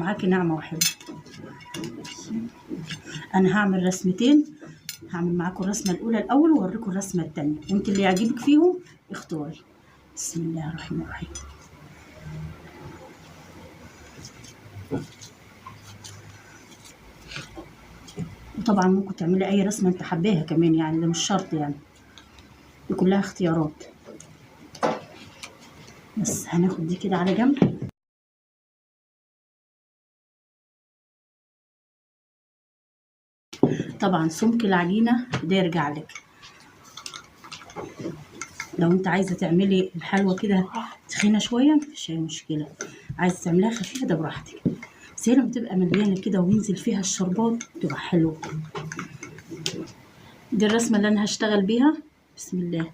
معاكي ناعمة وحلوه. انا هعمل رسمتين، هعمل معاكم الرسمة الاولى الاول واوريكم الرسمة الثانية، وانت اللي يعجبك فيهم اختاري. بسم الله الرحمن الرحيم. وطبعا ممكن تعملي اي رسمه انت حباها كمان، يعني ده مش شرط، يعني دي كلها اختيارات. بس هناخد دي كده على جنب. طبعا سمك العجينة ده يرجع لك، لو انت عايزه تعملي الحلوة كده تخينة شوية مفيش اي مشكلة، عايزه تعمليها خفيفة ده براحتك، بس هي لما تبقى مليانة كده وينزل فيها الشربات تبقى حلوة. دي الرسمة اللي انا هشتغل بيها. بسم الله.